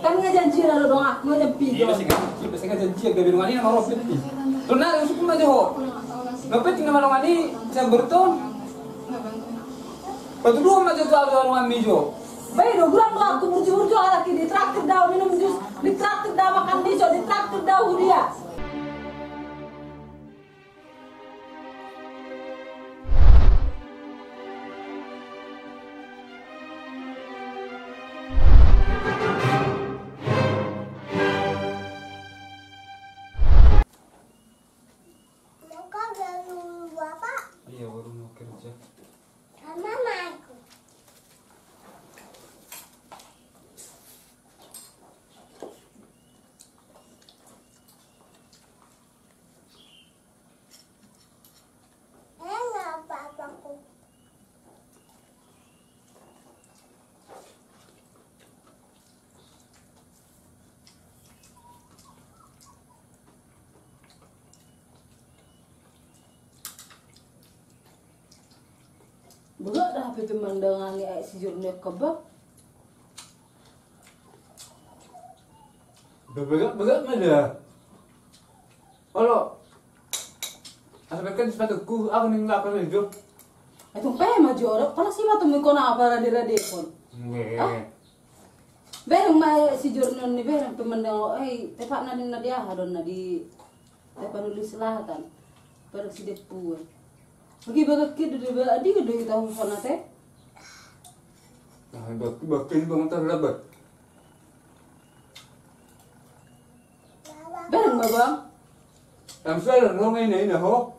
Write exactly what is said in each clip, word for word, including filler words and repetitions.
Kan nga janji na lo dongan, nga janji. Iya, sing janji, sing janji, gabe dongan i nama lo penting. Tona, usuk ma jo ho. Lo penting nama dongan i, saya berton. Patuduhon ma jo tu dongan mi jo. Bae do, gurang do aku burju-burju, alai ditraktir do au minum jus, ditraktir do au makan miso, ditraktir do au huria. Iya, baru mau kerja. Berat dah, hape pemandangan ni aek sijur ni kebab. Berat, berat ma dia. Olo. Asa beken sepatuku, aku ning lapar jo. Itu pe ma jo, kalau si matu mi kona apa rade-rade kon. Nge. Ah? Bereng ma sijur ni, bereng pemandangan, eh, tepatna di na dia, hadon na di Tapanuli Selatan. Padang Sidempuan. Oke, bagak ke do, ba, di do kita husana te. Nah, bak, bak, ini bangun terlambat. Bereng ma, Bang. Yang saya dah nong ini, ini, ho.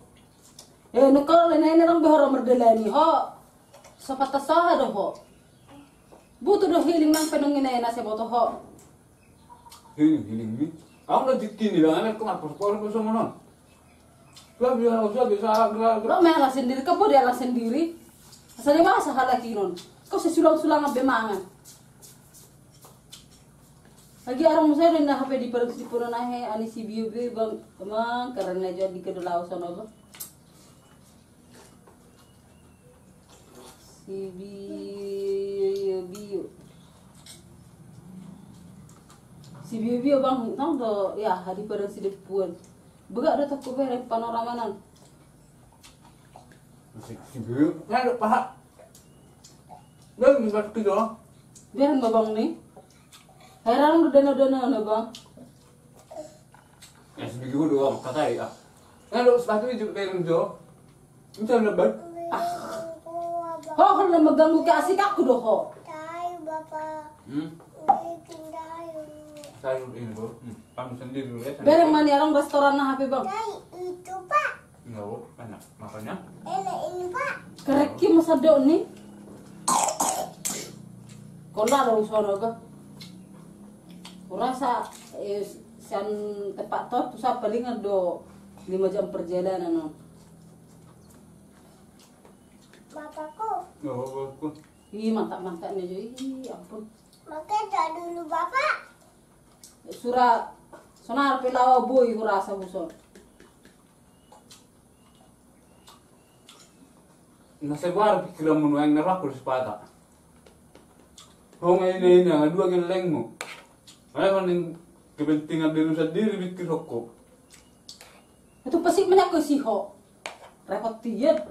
Eh, nukal ini, ini orang behoro merdela ini, ho. Sepatah saha do, ho. Butuh do healing nang penung ini, ini, saya butuh, ho. Healing, healing ni. Aku udah jikini, Bang, anak kena perpor, perpor, sama non. Lah, biar usah bisa gerak. Lo main alas sendiri, kau dia alas sendiri. Asal dia masa halakinon. Kau sesulang-sulang abe mangan. Lagi arang saya dan hape di produksi pun nahe ani si bio bio bang emang karena jadi kedo lau sono bang. Si bio bio. Si bio bio bang nang do ya hadi pada si depuan. Begak do toko bereng panorama nang. Si bio nang do paha. Bang bisa kita. Bereng babang ni. Heran do dana dana na bang. Ya si bio do bang kata ya. Nang do sepatu itu bereng jo. Bisa lebat. Ah. Ho, ho na mengganggu keasikanku do ho. Hmm. Sayur ini bro. Hmm. Kamu sendiri dulu ya. Bereng ma ni arang restoran na hape bang. Itu pak. Enggak, enak. Makanya. Enak ini pak. Kereki masa do ni. Kola do sono ga. Kurasa eh, sian tempat to tu sa palingan do lima jam perjalanan no. Bapakku. Ya, bapakku. Ih, mantap-mantap nih, Jo. Ih, ampun. Makan tak dulu, Bapak. Sura, sonar pe lawa boi, kurasa buson. Na sebar pikiranmu nuaeng na raku di sepata. Ho nga ina-ina, nga dua gellengmu. Ayo, kepentingan dirimu sendiri, pikir hokko. Itu pasti menyakut si ho. Repot tiap.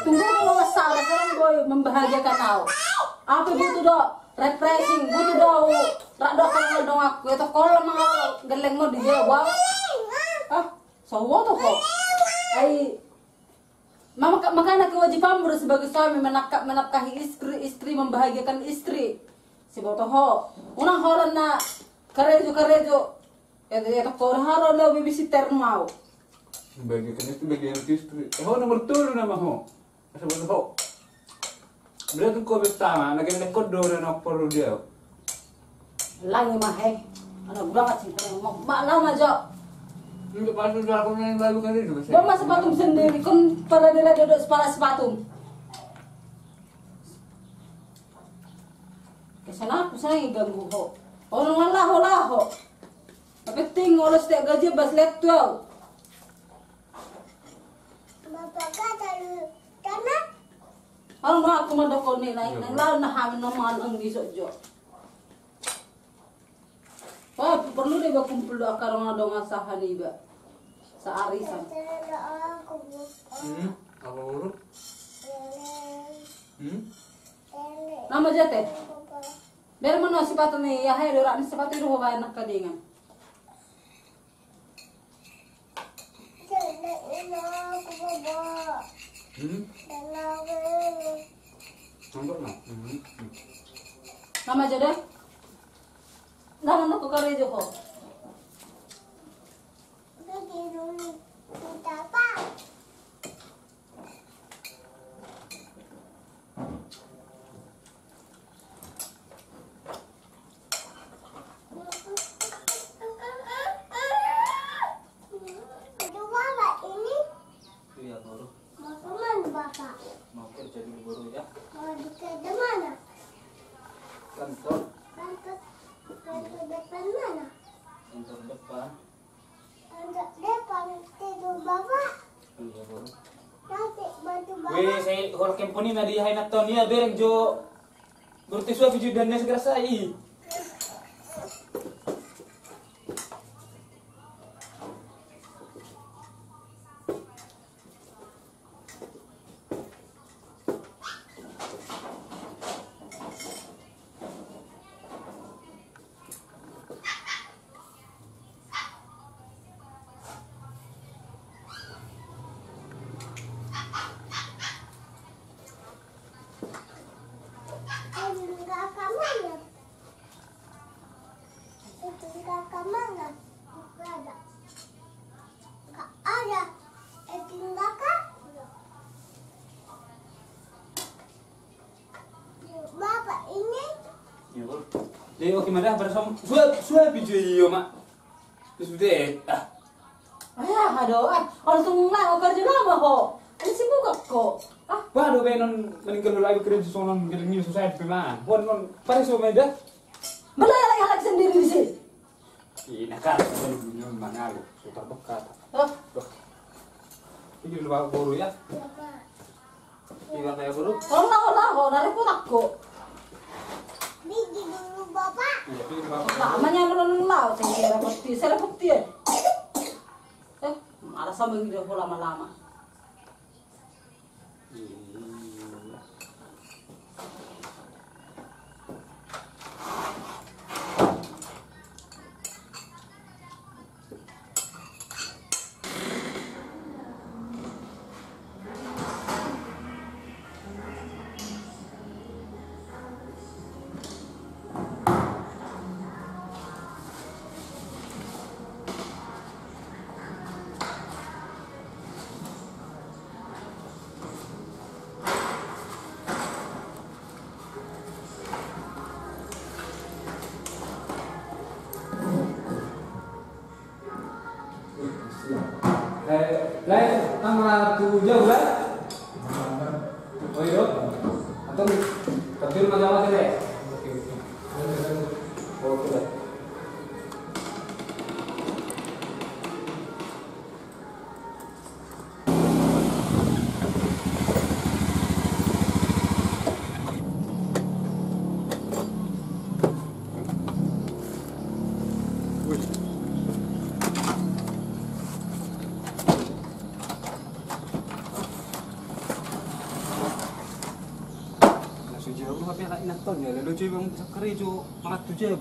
Tunggu kalau masalah sekarang boy membahagiakan au. Apa butuh do refreshing, butuh do rak do kalau dong aku itu kalau mau gellengmu di dia wow. Ah, sawo tuh kok. Ai, maka makanya kewajibanmu sebagai suami menafkah menafkahi istri, istri membahagiakan istri. Siboto ho. Unang holan na karejo karejo. Eta, eta, kau haro lo babysitter mau. Bagian itu bagian istri. Eh, ho nomor tolu nama ho. Sebut ho. Berarti kau pertama, lagi lekot do na porlu dia. Langi mah he. Anak banget sih, mau mak lama jo. Ini pas sudah aku main baru kali itu. Gua masa sepatu sendiri, kan pada dia ada sepala sepatu. Kesana aku saya ganggu ho. Orang laho laho. Penting ngolo setiap gaji bas let tuau. Bapak kata lu tanah. Halo no aku mandokon ni nai nang lawan na hamin no mangan ang di sokjo. Wah, perlu do iba kumpul do angka dongan-dongan saha niba. Saarisan. Hmm, apa boru? Hmm? Nama jate? Bereng ma na sipatu ni, aha i do, rak ni sipatu i do ho baen nangkaningan. Hmm? Nama jate? Nama na ko karejo ho. Iya, boru. Mau kemana, Bapak? Mau kerja dulu, boru, ya. Mau kerja mana? Kantor. Kantor, kantor depan mana? Kantor depan. Kantor depan tidur Bapak. Iya, boru. Nanti bantu Bapak. Weh, sai holan kempon i na di hai na ton ia bereng jo. Berarti suapi jo dan nes gerasa i. Bapak ini. Jadi oke, madah pada som-, suap, suapi jo iyo, Mak. Sudah, ah. Ayah, aduh, ah, langsung lah, oke aja nama ho. Ini sibuk kok. Ah. Wah, aduh, kayak non meninggal dulu lagi kerja sono, gini susah di mana. Bon, non, pada semua dah. Malah lagi halak sendiri di sini. Ina kan, dunia mangalu, sutar bekat. Hah? Loh. Ini dulu bawa boru ya. Iya, Pak. Iya, Pak, ya, boru. Tolong lah, lah, lah, dari punakku. Pergi dulu, Bapak. Iya, pergi, Bapak. Lama nyampe nang laut, saya repot, saya repot dia. Eh, malas sama gitu, lama-lama. Eh, lae, nama tu jauh, lae? Oh, iyo. Atau, tapi rumah jauh aja, lae? Oke, oke. Oke, lae. Langsung jauh, tapi anak inang ton ya, lalu cuy bang sakari cu mangat tu jauh.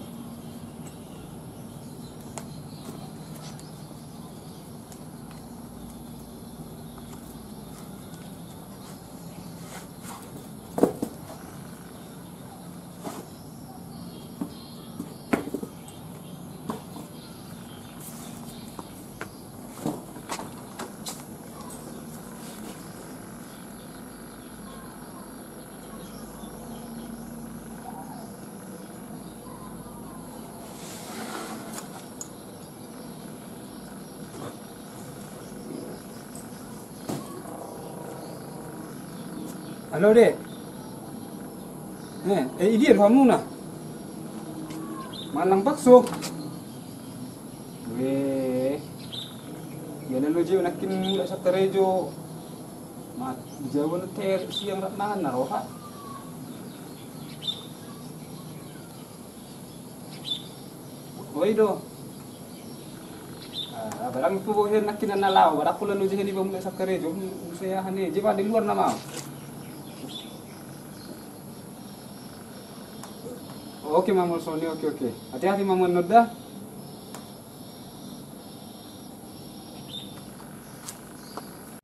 Halo, Dek. Eh, eh, idia rohamuna? Manang bakso. Weh. Ia lalu je nangkin nggak satarejo. Mat, jauh na ter siang rat mangan na roha. Oi do. Ah, barang tu bohe nakinan na lao, barang pula nu jehe ni bamu na sakarejo, saya hane, jeba di luar nama. Oke, Mamon Sony, oke, oke. Hati-hati, Mamon Noda.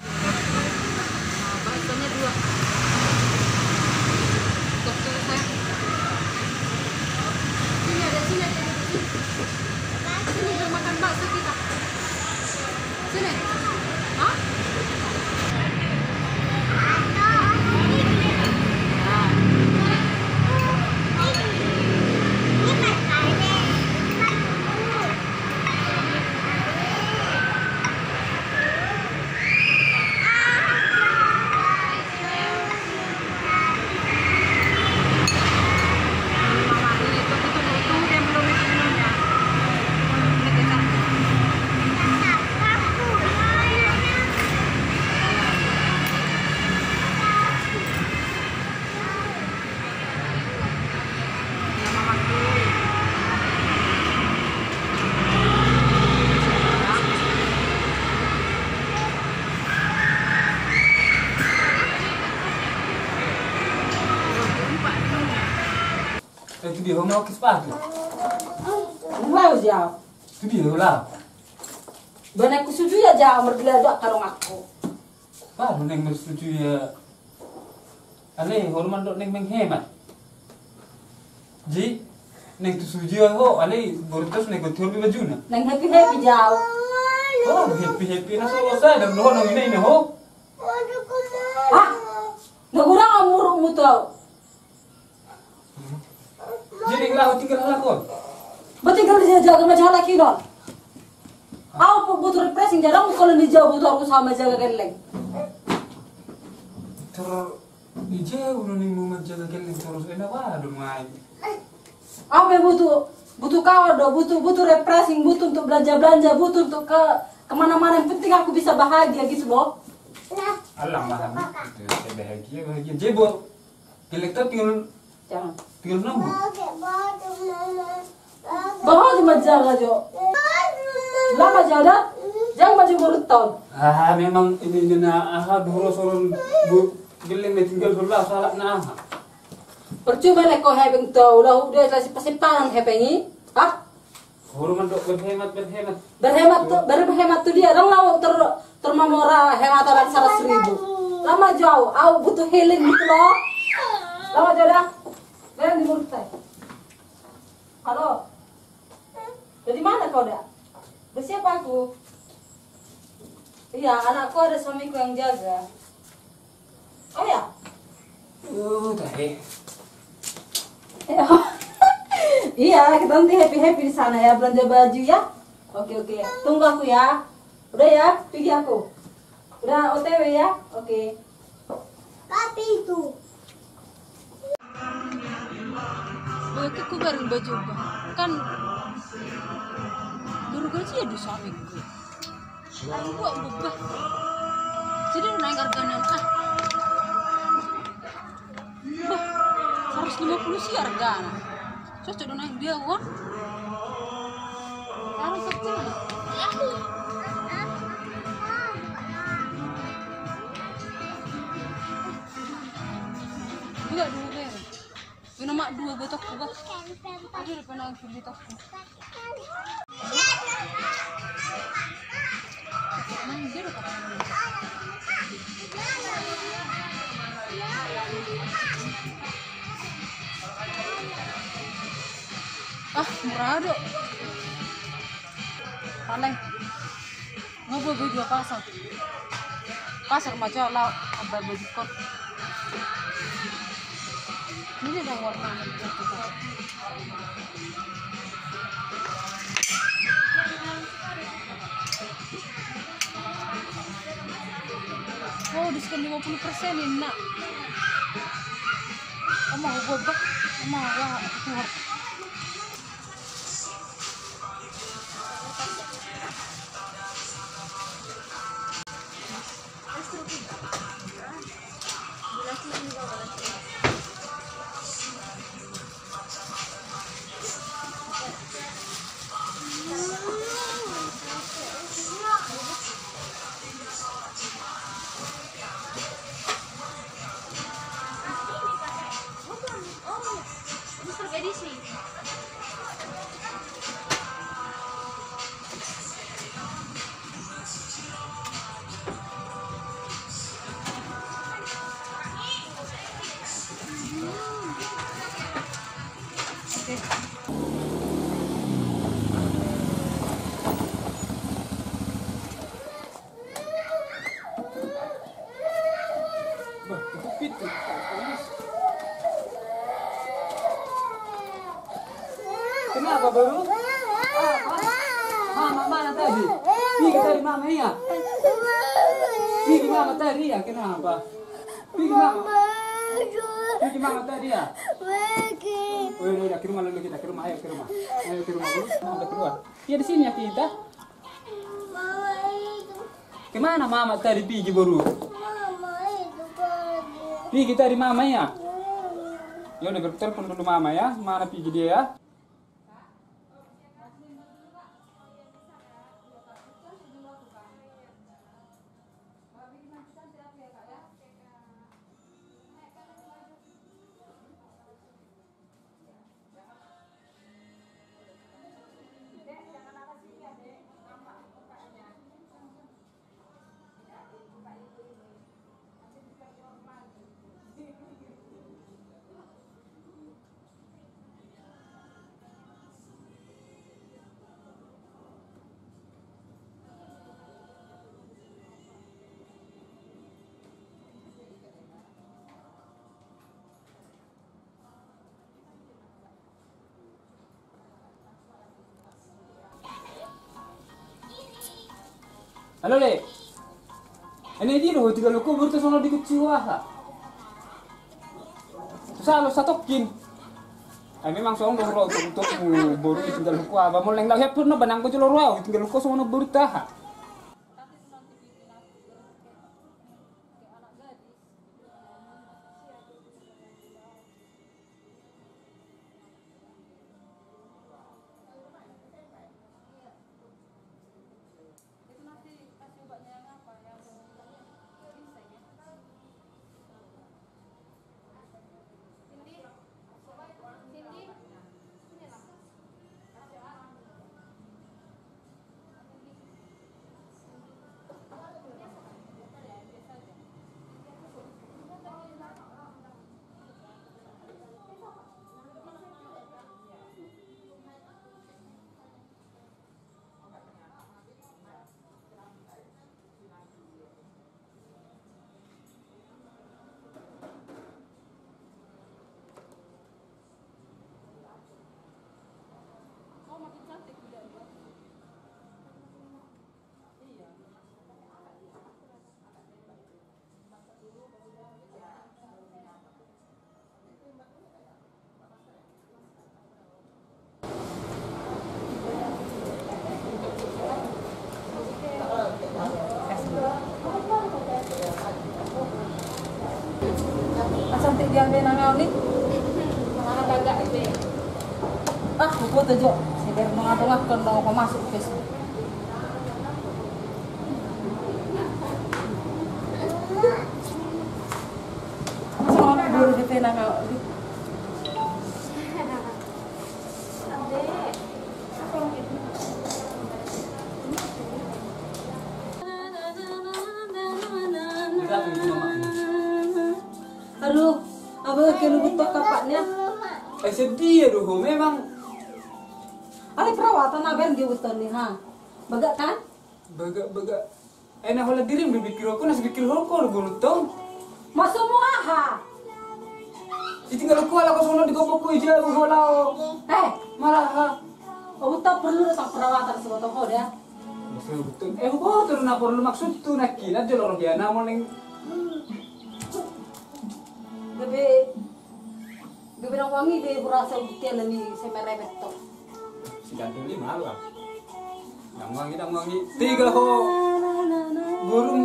Nah, baksonya dua. Bakso saya. Sini ada, sini ada, sini. Sini, kita makan bakso kita. Sini. Hah? Eh, tu dia, ho, mau ke sepatu? Mau, Jao. Tu dia, ho, lah. Bana ku suju ya, Jao, mergila do karong aku. Baru neng mersuju ya. Ale, ho mandok neng menghemat. Ji, neng tu suju ya ho, ale, baru terus neng kotor di bajuna. Neng happy-happy, Jao. Oh, happy-happy na so, saya dan doho nang ini, ini, ho. Ah, na kurang umurmu tu au. Jadi laho tinggal halak on. Ba tinggal di jaga ma jo halak i on. Au pe butuh refreshing, jarang kalau di jaga butuh aku sama jaga gelleng. Ter-, di jaga udah nih mau jaga gelleng terus, enak waduh main. Au pe butuh, butuh kawan do, butuh, butuh refreshing, butuh untuk belanja-belanja, butuh untuk ke kemana-mana. Yang penting aku bisa bahagia gitu loh. Alah, mahal itu, saya bahagia, bahagia. Jebol. Gelleng ta tinggal, jangan. Tinggal nunggu. Bahat ma jaga jo. Lama jo da. Jangan maju baru tahun. Ah, memang ini, ini na aha, dulu soron bu, gelleng na tinggal sebelah, salah na aha. Percuma lek ho hepeng tu au, udah, udah, saya simpan-simpan hepeng i. Hah? Hurman dok berhemat, berhemat. Berhemat tu, berhemat tu dia. Dang lau ter-, termamora hemat abang seratus ribu. Lama jo au, au butuh healing gitu loh. Lama jo da. Jangan di mulut saya. Halo. Dari mana kau, Da? Bersiap aku. Iya, anakku ada suamiku yang jaga. Oh ya? Oh, tahe. Iya, kita nanti happy-happy di sana ya, belanja baju ya. Oke, oke. Tunggu aku ya. Udah ya, pergi aku. Udah O T W ya. Oke. Tapi itu. Oke, ku bareng baju bah. Kan baru gaji ya di suamiku. Ayo, gua ubah. Jadi naik harganya, ah. Bah, seratus lima puluh sih harganya. Cocok dong naik dia, wah. Harus kecil. Juga dulu deh. Kena mak dua botok juga. Aduh, udah pernah beli toko. Ah, murah do. Paling. Nga boi dua pasang. Pasang ma jo laho ambar baju kot. Ini dong warna. Oh, diskon lima puluh persen ini, Nak. Ama gua bak, ama gua tuh. Kenapa, Boru? Apa? Mama mana tadi? Pigi tadi mama, iya? Pigi mama tadi, iya, kenapa? Pigi mama. Pigi mama tadi, iya? Oh, iya, iya, ke rumah dulu kita, ke rumah, ayo ke rumah. Ayo ke rumah, Boru. Nah, udah keluar. Iya, di sini ya kita. Kemana mama tadi pigi, Boru? Pigi tadi mama, ya? Ya udah, telepon dulu mama, ya. Mana pigi dia, ya? Halo, Le. Ini dia lo, tinggal luku burta sono di kuciwa, ha. Susah lo satokin. Eh, memang sono ro untuk, untuk boru tinggal luku apa? Mau leng lau hepur no, benang ko jolo ro, tinggal luku sono burta, ha. Cantik dia be nang au ni. Ah, ku foto jo. Segar mengatong-atong dong, aku masuk Facebook. Masa mau tidur di tenda kau? Aduh, abang kena butuh kapaknya. Eh, sedih ya doho memang. Ada perawatan abang di hutan nih, ha. Bagak kan? Bagak, bagak. Eh, na holan dirim do pikir ho, na sipikir ho do guru tong. Masuk mu aha? Ditinggal ho ala ko sono di gopok ko ija ho lao. Eh, maraha. Oh, tak perlu datang perawatan sebotol ho dia. Betul, betul. Eh, ho betul na perlu maksud tu na kina jolo dia na moning. Gabe, gabe na wangi be hurasa butian ni semerepet to. Sidan dulu malu ah. Dang wangi, dang wangi. Tiga ho. Burung.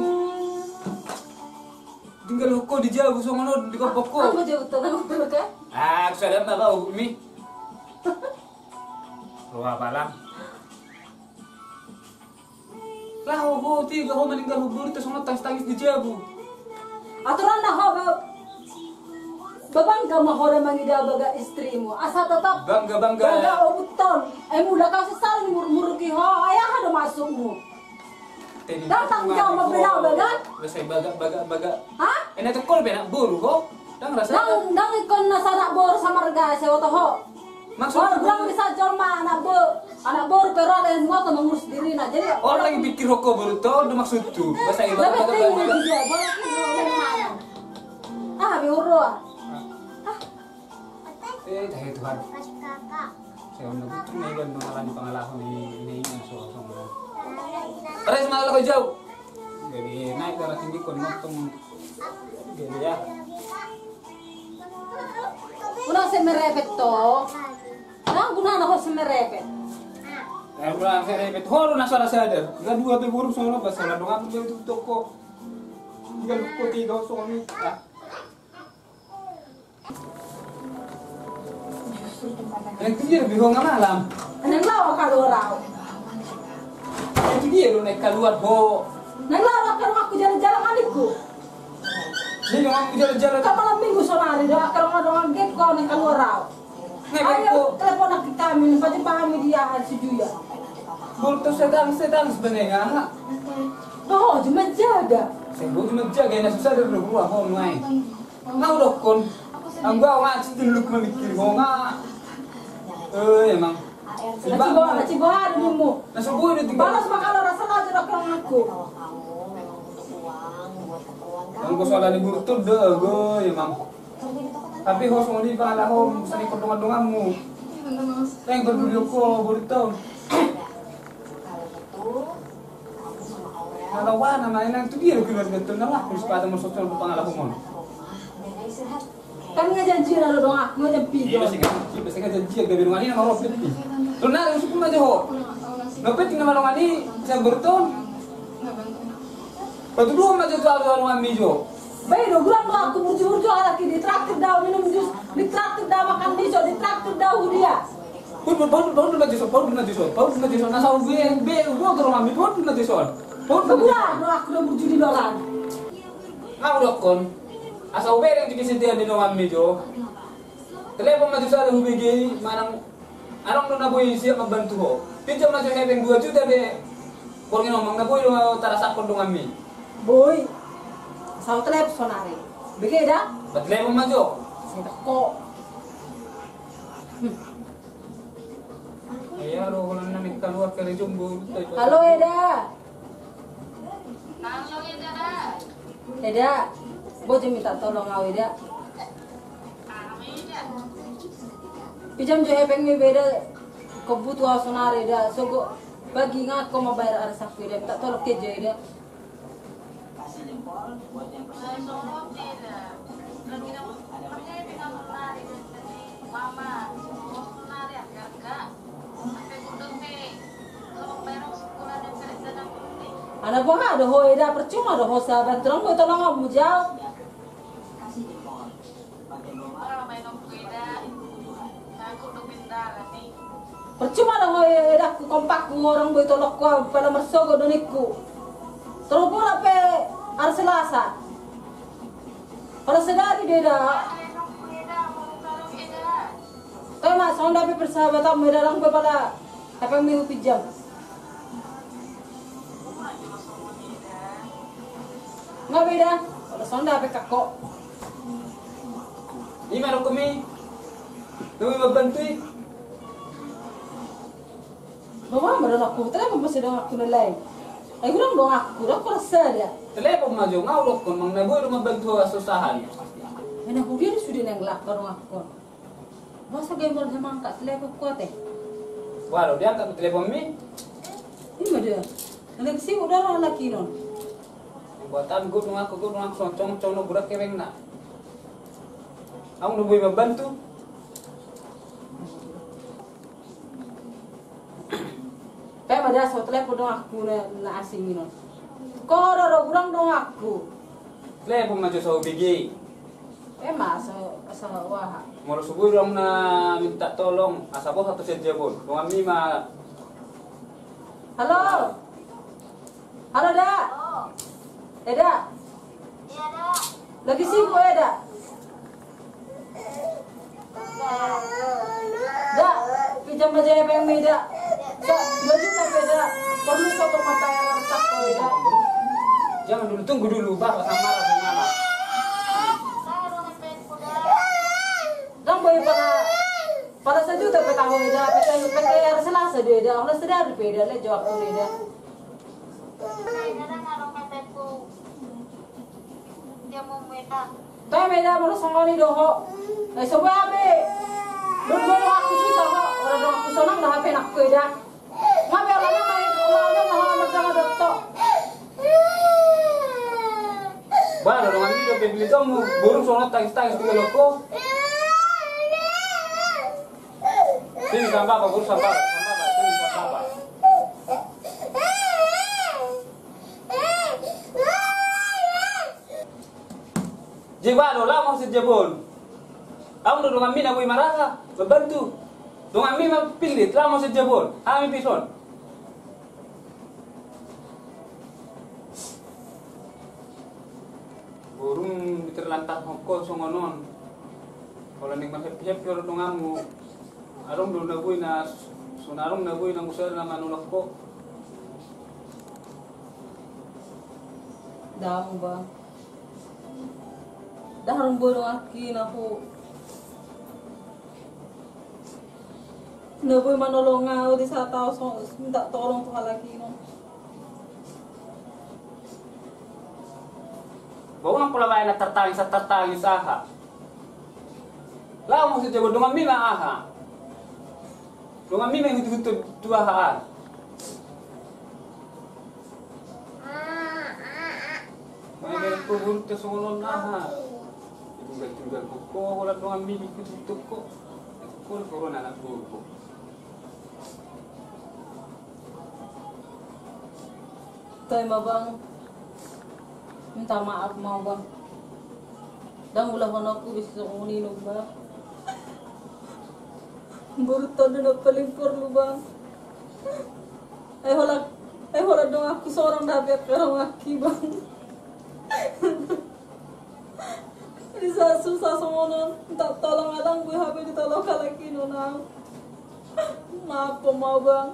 Tinggal ho di jabu songon on di gopok ko. Aku jabu to, aku jabu to. Ah, aku sadar apa mi. Roha balang. Laho ho, tiga ho maninggal ho, boru ta songon tangis-tangis di jabu. Aturan na ho, Bab. Bangga ma ho da mangida bagak istrimu. Asa tetap bangga, bangga. Bagak obuton. Eh, mula kau sesal ni mur-, muruki ho. Ai aha do maksudmu? Teni. Ndang tanggung jawab mambela bagak. Rasa bagak, bagak, bagak. Hah? Eh, na tokol pe anak boru ho. Ndang rasa. Ndang, ndang ingkon na sanak boru samarga, asa boto ho. Maksud ho, bilang bisa jolma anak bo-, anak boru pe ro, ada yang boto mengurus dirina. Jadi orang yang pikir ho, boru to, do maksudhu. Bahasa ibarat kata dia, boru tu orang mana? Ah, be uro ah. Ah. Eh, tahe Tuhan. Saya mau nunggu tuh nih, buat mengalami pengalaman ini, ini, ini, so, so, so. Terus malah kau jauh. Jadi naik darah tinggi, kau nonton. Jadi ya. Unang sai merepet to. Unang gunana ho sai merepet. Eh, unang sai merepet. Ho do na sala sadar. Nga dua pe boru sono, pas sala dongan tu toko. Tinggal kau tidur sono. Ah. Nang tu dia do be ho nga malam. Nang laho kaluar au. Nang tu dia do naeng kaluar ho. Nang laho au kaluar, aku jalan-jalan adikku. Dia do aku jalan-jalan. Kan malam minggu sonari do, aku dongan-dongan get ko naeng kaluar au. Ayo, telepon laki kami, pasti pahami dia si Juya. Boru to sedang, sedang sebenarnya. Dohot, cuma jaga. Saya boru cuma jaga, na susah dari dua puluh, aku main. Nga hudokkon. Anggo au nga sitilluk mamikir ho nga. Eh, emang. Na cibo, na cibo ha do nimu. Na so boi do tiga. Balas ma kalau rasa lajar dohot aku. Anggo soal ni boru to do, go, emang. Tapi ho songon i pala ho, sering ko dongan-donganmu. Yang peduli ko, boru to. Kalau wana, na inang tu dia do keluarga tu na laku sepatu mau sosol pangalahumon. Kan nga janji na do dongan aku, nga janji. Iya, pasti nga janji, gabe dongan i na malo peti. Tu na, usuk ma jo ho. Na peti na malo dongan i, sian boru to. Patuduhon ma jo tu au donganmi jo. Bae do, gurang do aku burju-burju halak i, ditraktir do au minum jus, ditraktir do au makan miso, ditraktir do au hudia. Paundul, paundul, paundul ma jo son, paundul ma jo son, paundul ma jo son, asa ube, be, ubo tu rumahmi, paundul ma jo son. Paundul ma jo son. Gurang do aku na burju di lolan. Nga hudokkon, asa ubereng jo kesetiaan ni donganmi jo. Telepon ma jo sada hubege i, manang adong do na boi siap mambantu ho. Pinjam ma jo hepeng dua juta be. Borngin on, manang na boi do tarasahon donganmi. Boi. Asa telepon sonari. Bege da? Ba telepon ma jo. Sai toko. Hmm. Iya, lo, kalau nami keluar dari Jumbo. Halo, Eda. Eda, boi jo minta tolong au, Eda. Pinjam jo hepengmi be, Eda. Kebutuhan au sonari, Eda. Sogo bagi nga ho mambayar arsakku, Eda. Minta tolong ke jo, Eda. Ala boha do ho, Eda, percuma do ho saban, tolong ho, tolong ho mujau. Percuma do ho, Eda, ku kompakku, orang boi tolongku, pala marsogot do ningku. Tolu bola pe hari Selasa. Pala sadari do, Eda. Toe ma songon dia pe persahabatanmu, Eda, lang pe pala hepengmi hupinjam. Nga be, Eda, pala songon dia pe kakko. Ima dokkon i. Nami mambantu i. Mama, mama, dongan aku, telepon ma jo dongan aku na lain. Ai gurang dongan aku, dongan aku rasa dia. Telepon ma jo, nga hudokkon, manang na boi do mambantu ho kesusahan. Mana hudia do sude naeng lak dongan aku. Masa gembol sama angkat telepon ku ate. Wah, lo diangkat teleponmi. Ima dia. Lagi sibuk do halak i non. Buat an gudung aku, gudung aku, cong, cong, no, burak keweng na. Aku na boi mambantu. Pe ma dia so telepon dongan aku na, na asing i non. Koro do gurang dongan aku. Telepon ma jo so hubege i. Pe ma so, so waha. Molo so boi do na minta tolong, asa boha tu sian jabon. Donganmi ma. Halo. Halo, Da. Eda. Lagi sibuk, Eda? Da, pinjam ma jepeng ma, Eda. Sa, dua juta pe, Eda. Porlu so tu mambayar artangku, Eda. Jangan dulu, tunggu dulu, Bapak sama Mama. Ndang boi pala, pala sajuta pe tahu, Eda. Pe tahu, pe tahu hari Selasa do, Eda. Holan sadari pe, Eda, le jawab tu, Eda. Toe ma, Eda, molo songon i do ho. Eh, so boi hape. Dong donganku susah ho. Ora donganku sonang do hape nangku, Eda. Nga be ala na mai, ala na ho, mardongan dohot ho. Bah, dongan mi do pe bili tomu. Boru songon tangis-tangis di galok ho. Sini sama Bapak, boru sama Bapak, sama Bapak, sini sama Bapak. Jeba do, laho ma sian jabon. Adong do dongan mi na boi marasa, mambantu. Dongan mi ma pillit, laho ma sian jabon. Hami pe dison. Burung diterlantarhon ho songon on. Holan naeng marhappy-happy ho donganmu. Adong do na boi na, so na adong na boi na muse na manulak ho. Ndang, Bang. Ndang adong boi donganki na ho. Na boi manolong ahu di saat ahu so, minta tolong tu halak i, no. Bau nang pola baen na tartangis, tartangis aha. Laho muse jabon, dongan mi ma aha. Dongan mi ma hutu-hutu tu aha an. Main dari kubur tu songon on aha. Tinggal-tinggal koko, holan dongan mi hutu-hutu ko. Ko, ko, anak buah ko. Toe ma, Bang. Minta maaf ma, Bang. Ndang ulahononku bisa songon i, Bang. Boru tondu na paling porlu, Bang. Ai holan, ai holan donganku sorang da be, donganki, Bang. Di saat susah songon on, minta tolong, ndang boi hape ditolong halak i, no, nang. Maaf ma, Bang.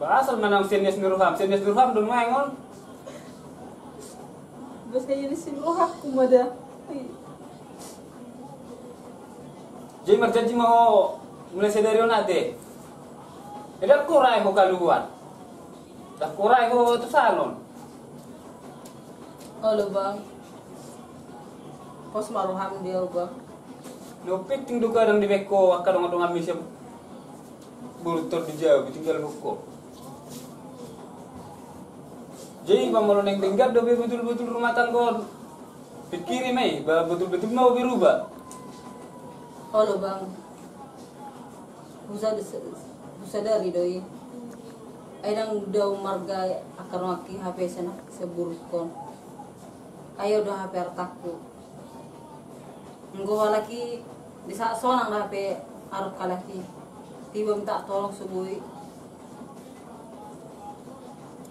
Ba asal manang sian nias ni roham, sian nias ni roham do nuaeng on. Ba sian nias ni rohangku ma da. Jadi marjanji ma ho mulai sadari on ate. Eda, ko rai ho kaluar. Ndang ko rai ho tu salon. Olo, Bang. Pos ma roham di ahu, Bang. Na pinting do kadang dibaen ho angka dongan-dongan mi sian boru tondu, jabu tinggal ho. Jadi ba molo naeng denggan dope botul-botul rumah tangga on, pikiri ma i, ba botul-botul ma ho berubah. Olo, Bang. Husa-, husadari do i. Ai ndang dao marga angka donganki hape sian, sian borungkon. Ai ahu do hape artangku. Anggo halak i di saat sonang do hape aruk halak i. Tiba minta tolong so boi.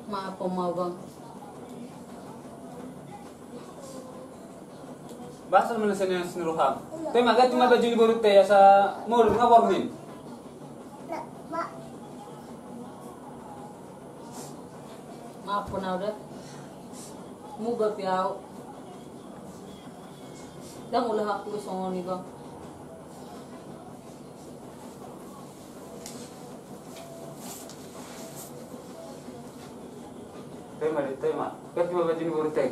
Maaf ma, Bang. Ba asal manang sian nias ni roham. Toe ma, ganti ma baju ni borunta i asa modom, nga borngin. Maaf ma ahu da. Muba pe ahu. Ndang ulahononku songon i, Bang. Toe ma, di, toe ma. Ganti ma baju ni borunta i.